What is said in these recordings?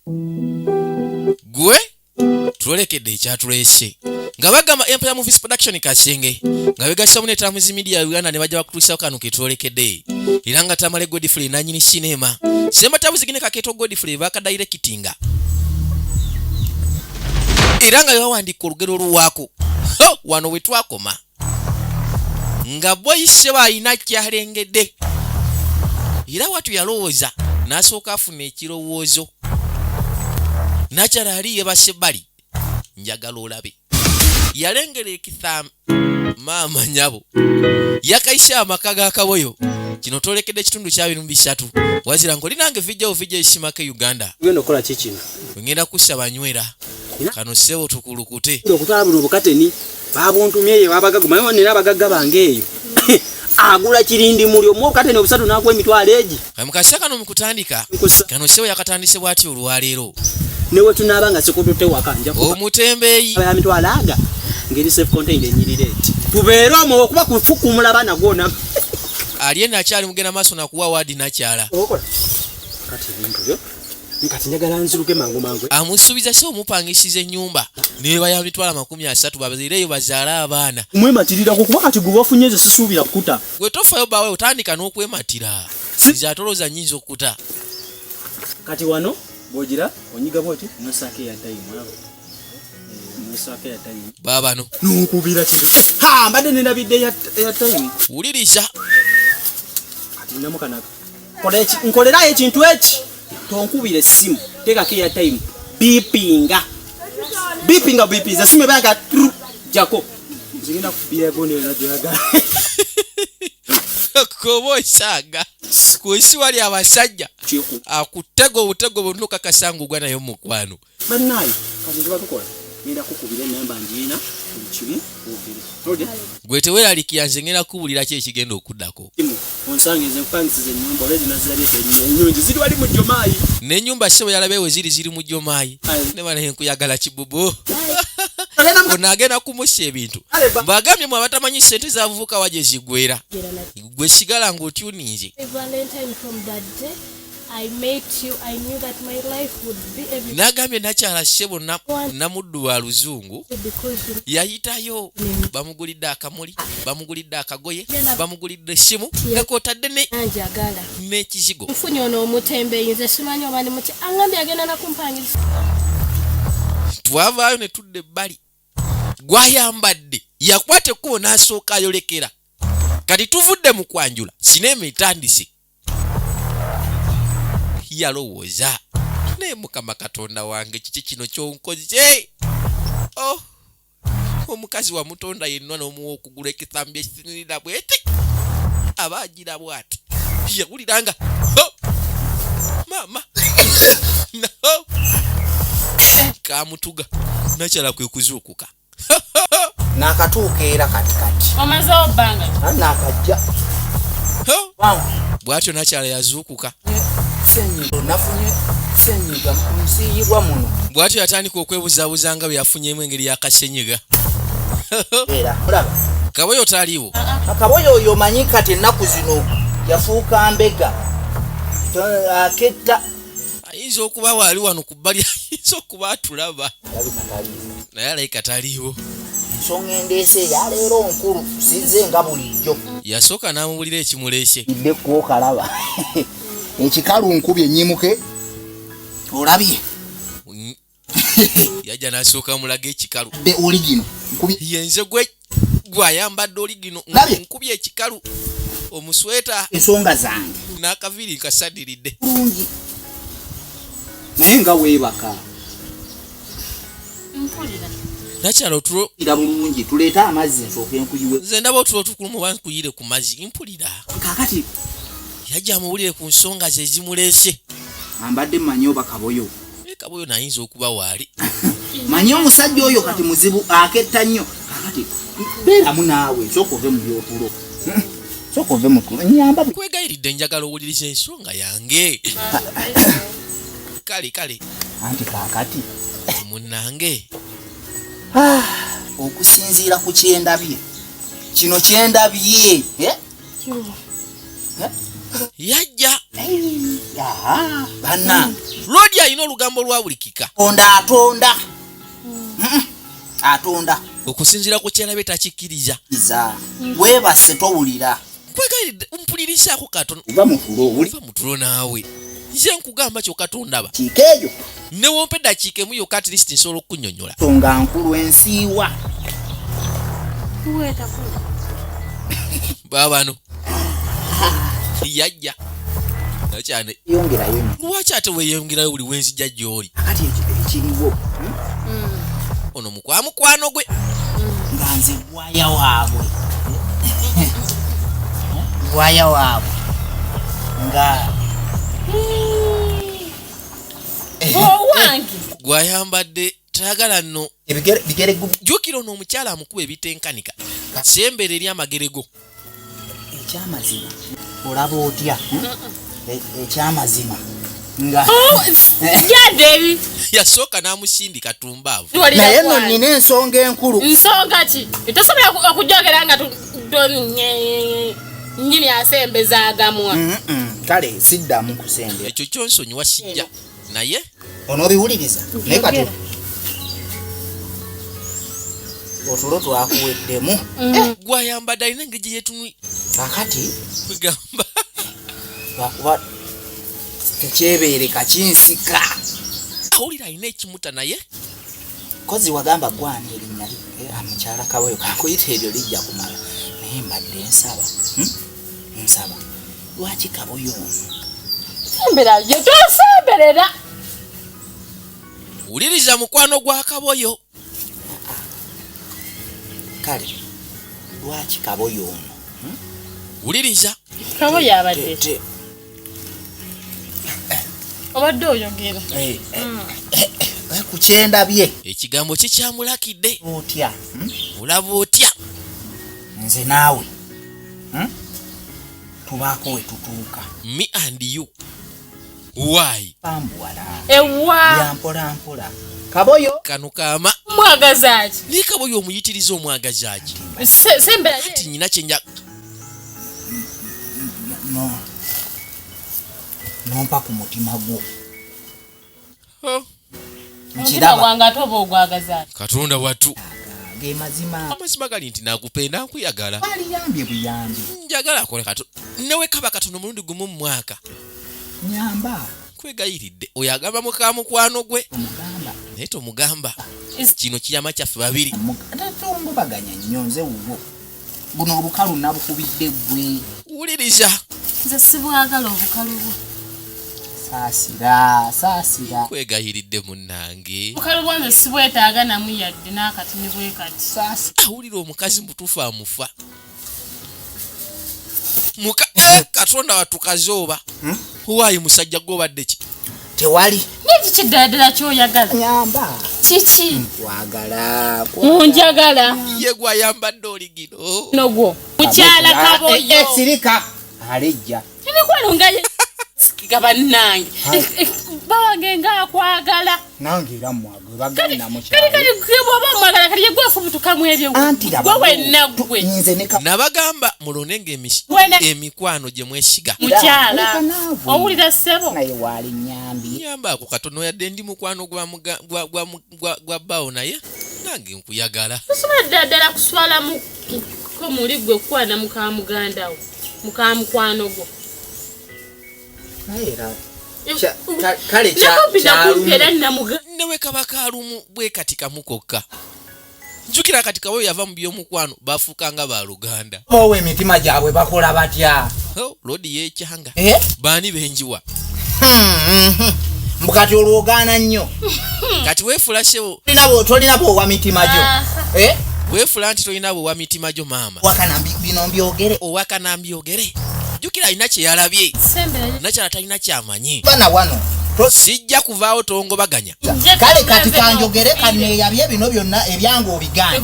Gwe twolekedde ekyatuleese nga bagamba Empire Movies Production Kasenge nga begassamu ne Tamuzi Media Uganda ne bajja bakutuusawo kano ketwolekedde, era nga Tamale Godfrey nanyini sinema Sematabuzi gine Kakeeto Godfrey bakadairekitinga era nga bebawandiika olugero oluwaako. Wano we twakoma nga boyise balina kyalengedde, era watu yalowooza n'asooka afuna ekirowoozo. Nakyala ali yebase bali, njagala olabe yalengera ekitha maama nyabo yakayise amaka ga Kaboyo. Kino twolekedde ekitundu kya 23. Wazira ng'oli nange vijjawo vijja ekisimako e Uganda. Genda okukola ki kino? Ngenda kusaba nywera kano ssebo tukulukute. Okutwala buno obukateni babuntumye eyo abagagga, manyi nina abagagga bange eyo, agula kirindi muli omu obukateni obusatu n'akuwa emitwalo egi. Mu kaseera kano mu kutandika kano ssebo yakatandise bw'ati olwaleero. Ne we tunaaba nga sikututte waka, nja kuba omutembeeyi ya mitwalo aga ngeri self contained enyirira eti tubeere omwo okuba kufukumula baana gwona. Ali eno akyali mugenda maaso nakuwa waadi nakyala. Okola kati ebintu byo, kati njagala nziruke mangu mangu. Amusuubiza si omupangisiza ennyumba neba ya mitwalo 30, bazireeyo bazaale abaana. Mwematirirako kuba kati gwe wafunye nze sisuubira kukuta. Gwe tofayo bawe otandika n'okwematira, nze atolooza nnyinza okukuta. Kati wano bw'ogira onyiga bwoti nosaako eya time, olaba nosaako eya time. Baabano. Nonkubira kino, ha, mbadde nerabidde eya time. Wuliriza. Kati namukanaga nkolerayo ekintu eki, tonkubira essimu, teekako eya time, bipinga bipinga bipinza essimu ebaga jako zigenda kubira gondi yona gyoyagala. Koba osaaga ku nsi wali abasajja akutega obutego bonna okakasa ng'ogwa naye omukwano. Bannaaye, kati tuba tukola, ngenda kukubira enamba ngiina buli kimu ogere. Gwe teweeralikira, nze ngenda kukubulira ki ekigenda okuddako. Onsange nze nkupangisiza ennyumba, olwedi nazirabye ennyungi ziri wali mu Jomaayi. N'ennyumba ssebo yalabe we ziri, ziri mu Jomaayi. Ne bana nkuyagala kibubu. Ono agenda kumussa ebintu mbagambye mwe abatamanyi ssente zabuvuka wa gye zigwera. Gwe sigala ng'otyuninze. Valentine, from that day I met you, I knew that my life would be everything N'agambye nakyala ssebo namuddu wa luzungu because you yayitayo, bamugulidde akamuli, bamugulidde akagoye, bamugulidde essimu nga kwotadde ne Nanjagala. n'ekizigo. Nfunye ono omutembeeyi, nze simanyi oba ndi muti, aŋŋambye agenda nakumpangisa. Twavaayo ne tudda ebbali gwayambadde yakwata ekkubo n'asooka ayolekera. Kati tuvudde mu kwanjula, sineema etandise. Yalowooza, naye Mukama Katonda wange, kiki kino kyonkoze? Oh, omukazi wamutonda yennwa n'omuwa okugula ekithambi ekisinirira bweti aba agira bwati. Yawulira nga, oh, maama no kamutuga. Nakyala kwe kuzuukuka. Nakatuuka era kati kati. Omazeewo bbanga ki? Nakajja. Bw'atyo nakyala yazuukuka. Senyiga, nafunye senyiga, nsiiyibwa muno. Bw'atyo yatandika okwebuzaabuza nga bwe yafunyemu engeri y'akasenyiga. Era olaba. Kaboyo taliiwo. Akaboyo oyo omanyi kati ennaku zino yafuuka mbega, aketta. Ayinza okuba waali wano ku bbali, ayinza okuba atulaba. Alabika taliiwo. Naye alayika taliiwo. Ensonga endeese eyaleero nkulu, sizze nga bulijjo. Yasooka n'amubulira ekimuleese. Idde kwokalaba ekikalu nkubye nnyimuke olabye. Yajja n'asooka amulaga ekikalu. De oligino nkubye. Yenze gwe gwayambadde oligino. Labye. Nkubye ekikalu omusweta. Ensonga zange. N'akaviiri nkasadiridde. Bulungi naye nga weebaka. Mpulira. Nakyala otulo. Ira bulungi, tuleete amazzi nsooke nkuyiwe. Nze ndaba otulo tukulumu, oba nkuyire ku mazzi? Mpulira. Kaakati Yajja amuwulire ku nsonga ze ezimuleese. Ambadde mmanyi oba Kaboyo. Naye Kaboyo nayinza okuba waali. Manyi omusajja oyo kati muzibu, aketta nnyo. Kakati beeramu naawe, sooka ove mu byotulo, sooka ove mu tulo, nyamba. Kwegayiridde, njagala owuliriza ensonga yange. Kale kale. Anti kaakati Munnange. Okusinziira ku kyendabye kino kyendabye, eh? Yajja. Banna. Lodi alina olugambo lwa buli kika. Onda atonda. Atonda. Okusinziira ku kyalabye takikkiriza. Iza. Weebase towulira. Kwegayiridde mpulirizaako katono. Uva mu tulo owuli. Uva mu tulo naawe. Nze nkugamba kyokka tondaba. Kiika eyo. Ne wompa eddakiika emu yokka at least nsobola okukunnyonnyola. Nsonga nkulu ensiiwa. Baabano. Yajja. Nakyane. Yongerayo. Lwaki ate weeyongerayo buli wenzijja gy'oli? Akati ekiriwo. Ono mukwamukwano gwe. Nga nze gwaya waabwe. Gwaya waabwe. Nga owange. Gwayambadde tayagala nno. Ebigere Jjukira ono omukyala amukuba ebitenkanika. Sembera eri amagere go. Ekyamazima olaba otya? Ekyamazima nga Yadde yasooka n'amusindika tumbaavu. Naye nno nnina ensonga enkulu. Nsonga ki? Tosobola okujogera nga nnyini asembeza agamwa. Kale siddamu kusembera. Ekyo kyonsonyiwa sijja. Naye onoobiwuliriza. Naye kati otulo twakuweddemu. Gwayambadde alina engeri gye yeetunwi. Kakati kwegamba lwakuba tekyebeereka kinsika. Awulira alina ekimuta naye. Kozi wagamba gwani erinnya mukyala Kaboyo kankuyita eryo lijja kumala. Naye mbadde nsaba. Nsaba. Lwaki Kaboyo ono? Sembera ye tosemberera. Wuliriza mukwano gwa Kaboyo. Kale lwaki Kaboyo ono? Wuliriza. Kaboyo abadde. Obadde oyogera. Ku kyendabye. Ekigambo kikyamulakidde. Otya? Olaba otya? Nze naawe. Tubaako we tutuuka. Me and you. Why? Pambuwala. Ewa. Bya mpola mpola. Kaboyo. Kano kaama. Omwagaza ki? Naye Kaboyo omuyitiriza omwagaza ki? Sembera. Ati nnyina kye nja. No. Nompa ku mutima gwo. Mutima gwange ate oba ogwagaza ki? Katonda wattu. Ge mazima. Amazima gali nti nakupenda nkuyagala. Aliyambye buyambi. Njagala akole kato. Newe kaba katono omulundi gumu mu mwaka. Nyamba. Kwegayiridde. Oyo agamba muka mukwano gwe. Omugamba. Naye tomugamba. Kino kiyama kyaffe babiri. Tongobaganya nnyo nze wuwo. Buno obukalu nabukubidde ggwe. Wuliriza. Nze sibwagala obukalu bwo. Saasira, saasira. Kwegayiridde munnange. Obukalu bwange sibwetaaga namu yadde n'akatini bwe kati. Saasira. Awulira omukazi mutuufu amufa. Muka Katonda watukazooba. Waayi musajja gw'obadde ki? Tewali. Naye kiki ddala ddala ky'oyagala? Nyamba. Kiki? Nkwagala. Munjagala. Ye gw'ayambadde oli gino. Nogwo. Mukyala Kaboyo. Sirika. Alejja. Emikwano nga ye bannange. Bawange ng'akwagala. Nange era mwagala baganda mukyalo. Kali kali bw'oba omwagala kali ye gwefubutukamu ebyo. Anti laba. Gwe wenna gwe. Nze ne Nabagamba mulonenga emikwano gye mwesiga. Mukyala. Owulira ssebo. Naye waali nnyambi. Nnyamba ako katono yadde ndi mukwano gwa bbaawo naye nange nkuyagala. Tosobola ddala ddala kuswala mu ko muli gwe kukwana muka muganda wo. Muka mukwano gwo. Kale newe kaba kalumu bwe kati kamukokka. Jjukira kati Kaboyo yava mu by'omukwano bafuuka nga baluganda. Owe emitima gyabwe bakola batya? Lodi yeekyanga. Baani benjiwa? Mbu kati olwogaana nnyo. Kati weefula ssebo. Tolina bw'owa mitima gyo. Weefula nti tolina bw'owa mitima gyo maama. Owakana bino mbyogere. Owakana mbyogere. Jjukira alina kye yalabye. Nakyala talina ky'amanyi. Bana wano. Sijja kuvaawo tongobaganya. Kale kati kanjogere kanneeyabye bino byonna ebyange obigaanye.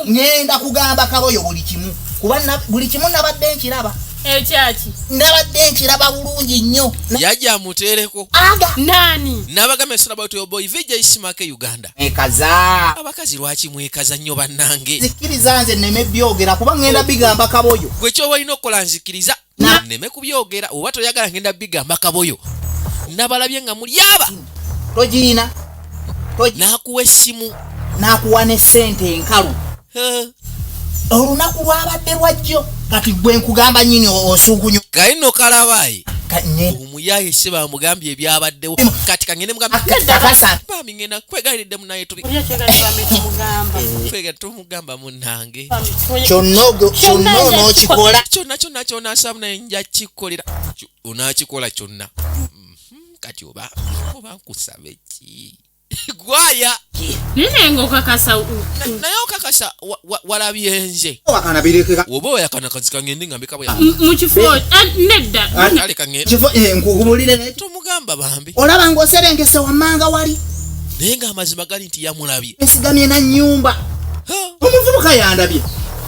Ŋŋenda kugamba Kaboyo buli kimu. Kuba buli kimu nabadde nkiraba. Ekyaki? Ndabadde nkiraba bulungi nnyo. Yajja amuteereko. Aga. Nani? N'abagamba esula about your boy VJ Smake Uganda. Ekaza. Abakazi lwaki mwekaza nnyo bannange? Zikiriza nze nneme byogera kuba ŋŋenda bigamba Kaboyo. Gwe kyoba olina okukola, nzikiriza nneme kubyogera, oba toyagala ngenda bigamba Kaboyo. Nabalabye nga muli aba. Togiina. N'akuwa essimu. N'akuwa ne ssente enkalu. Huh. Olunaku lwabadde lwajjo, kati gwe nkugamba nyini osuukunyo. Kali nno kalabaye omuyaye se bamugambye ebyabaddewo, kati kangende mugambe. Kakasa. Bambi ngenda kwegayiridde munaye, tubi twega tumugamba munnange. Kyonna kyonna onookikola. Kyonna kyonna kyonasaba naye nja kikolera. Onaakikola kyonna. Kati oba nkusabe ki gwaya? Naye nga okakasa Naye okakasa walabye nze? Wakana birekeka. Oba oyakana kazi kangende ngambe Kaboya. Mu kifo nedda. Kale kangende. Kifo nkukubulire ne Tumugamba bambi. Olaba ng'oserengese wammanga wali. Naye ng'amazima gali nti yamulabye. Esigamye na nnyumba. Ha! Omuvubuka yandabye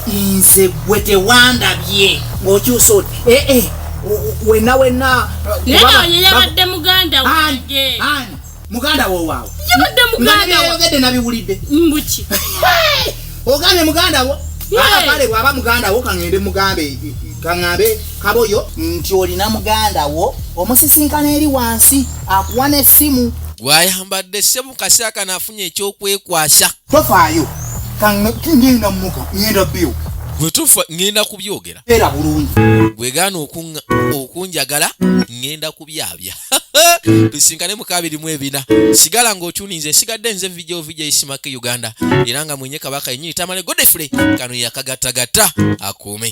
nze, gwe tewandabye ng'okyusa oti ee wenna wenna. Naye nawe yabadde muganda wange. Ani muganda wo waawe? Yabadde Nga muganda wa nebyeyogedde nabiwulidde. Mbuki? Ogambye muganda wo? Yeah. Ah, kale bw'aba muganda wo kaŋŋende mugambe, kaŋŋambe Kaboyo nti olina muganda wo omusisinkana eri wansi akuwa n'essimu. Gwayambadde ssebo kaseera kano afunye ekyokwekwasa. Tofaayo, ngenda muka ngenda biyo. Gwe tufa ŋŋenda kubyogera. Beera bulungi. Gwegaana okunjagala ŋŋenda kubyabya. Tusinkane mu 24. Sigala ng'otuninze, nsigadde nze video VJ Smake Uganda, era nga mwenye kabaka yennyini Tamale Godfrey. Kano yakagattagatta akuume.